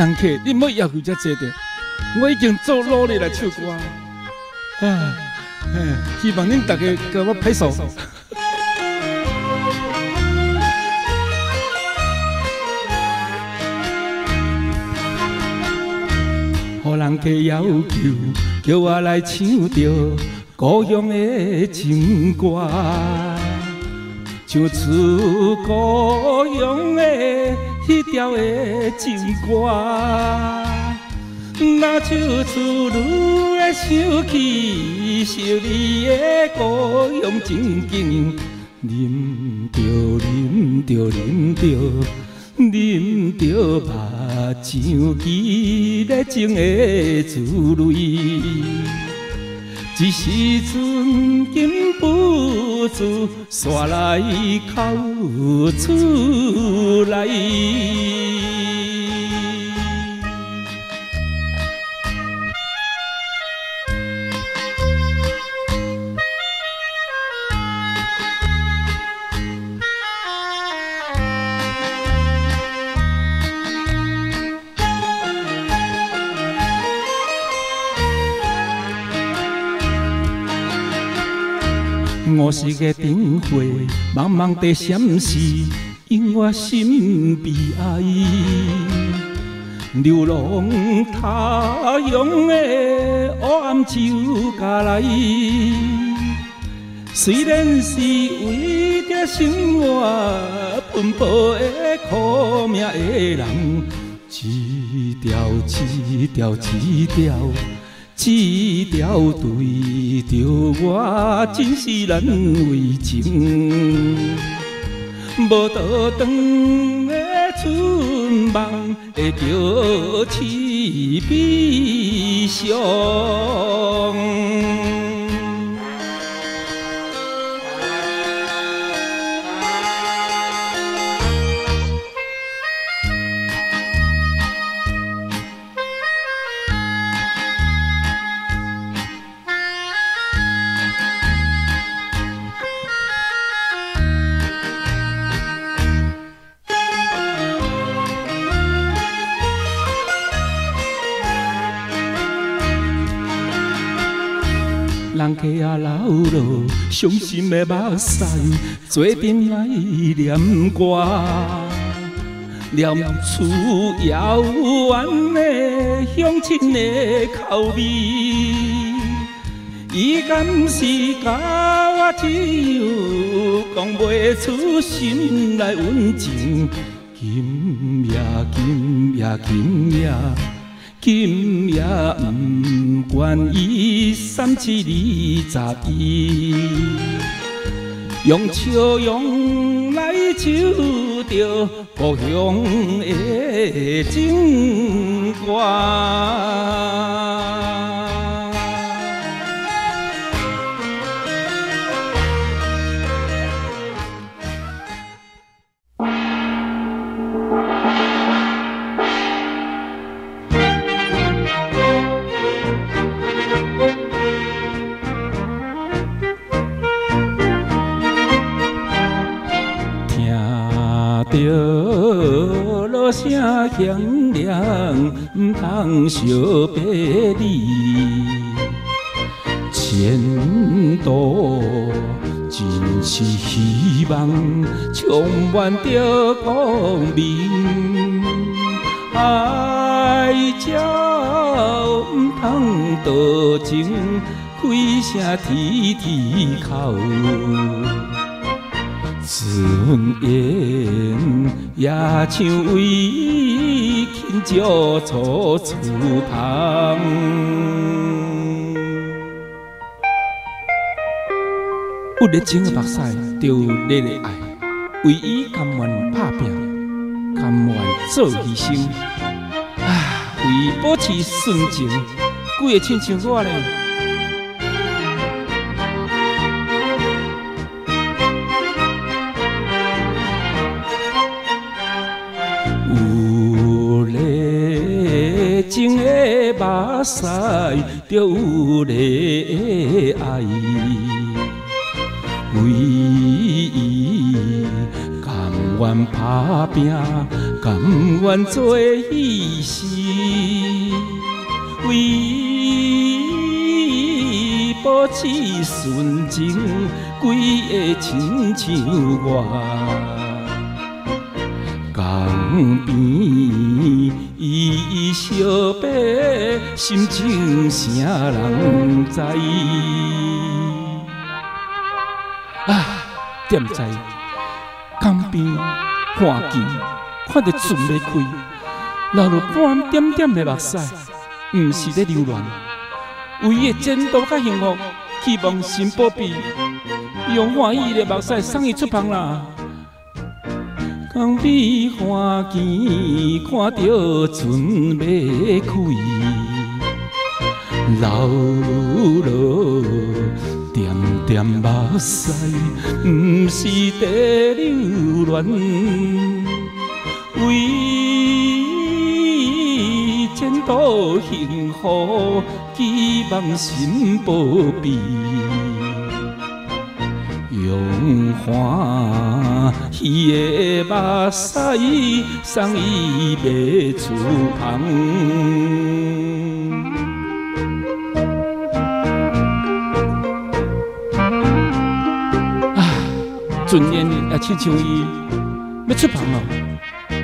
人客，你莫要求遮濟著，我已經做努力來唱歌。啊，希望恁大家共我拍手。予人客要求，叫我來唱著故鄉的情歌，唱出故鄉的彼條的情歌。若唱出你會想起昔日的故鄉情景，啉著啉著啉著。啉著目睭記咧情的滋味，這時陣禁不住煞來哭出來。五时的灯火，茫茫地闪烁，引我心悲哀。流浪他乡的黑暗酒家内，虽然是为著生活奔波的苦命的人，一条一条一条。这条对著我真是难为情，无倒转的春梦会叫凄悲伤。人客啊流落伤心的目屎，做阵来念歌，念出遥远的乡亲的口味。伊敢是佮我一样，讲袂出心内温情。今夜今夜今夜。今夜不愿意三七二十一，用笑容来唱著故乡的情歌。著锣声响亮，毋通相别离。前途真是希望，充满著光明。爱鸟毋通多情，开声啼啼哭。尊严也像为轻石厝厝旁。有热情的目屎，就有热的爱，为伊甘愿打拼，甘愿做牺牲，啊，为保持纯情，规个亲像我咧。有热情的目屎，就有热的爱，为伊甘愿打拼，甘愿做彼时，为保持纯情，规个亲像我。江边伊相爬，心情啥人知？啊，踮在江边看见，看著船欲开，流落半点点的目屎，毋是咧流恋，为伊的前途佮幸福，希望神保庇，用欢喜的目屎送伊出房啦。江边看见，看著船欲开，流落点点目屎，毋是伫流连，为前途幸福，期望神保庇。用欢喜的目屎送伊欲出房。啊，船员也亲像伊欲出房咯，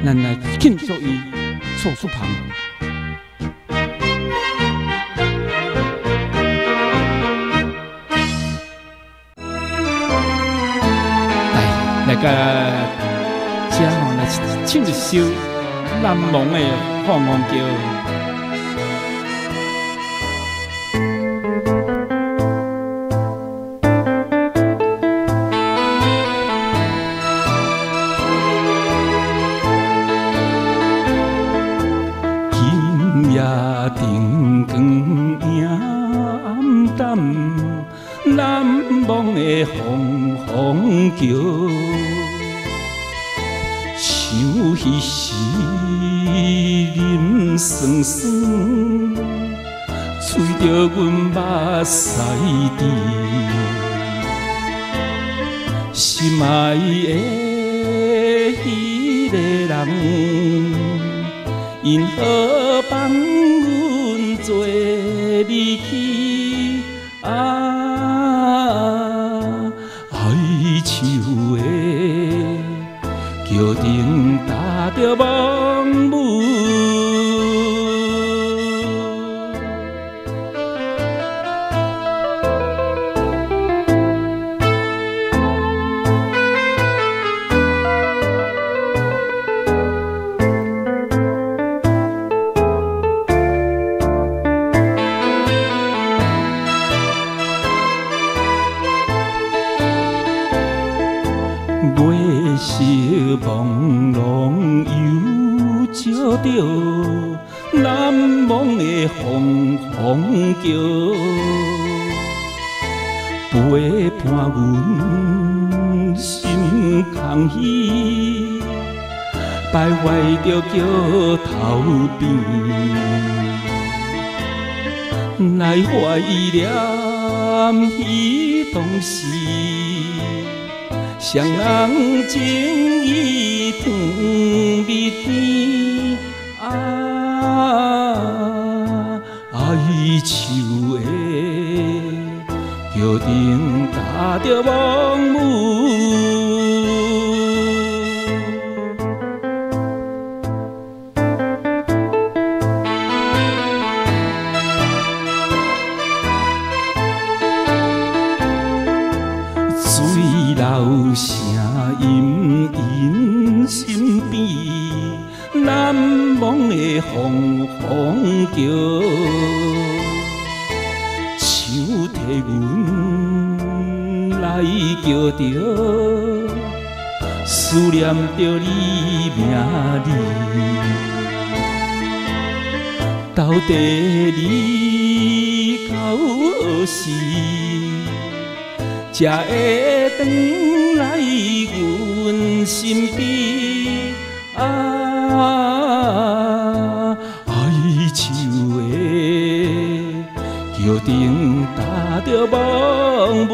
咱来庆祝伊厝出房。来个遮吼来唱一首难忘的《放风桥》。今夜灯光影暗淡，难忘的风风桥。想彼时忍酸酸，吹著阮目屎滴，心爱的彼个人，因何放阮做离去？啊，哀愁的桥顶踏著梦雾。月色朦胧，又照著难忘的风风桥，陪伴阮心空虚，徘徊著桥头边，来怀念彼当时。双人情意甜蜜甜，啊，哀愁的桥顶踏著梦雾。水流声隐隐身边，难忘的风风桥，想替阮来叫著，思念著你名字，到底你到何时才会转来阮身边？啊，哀愁的桥顶踏著梦雾。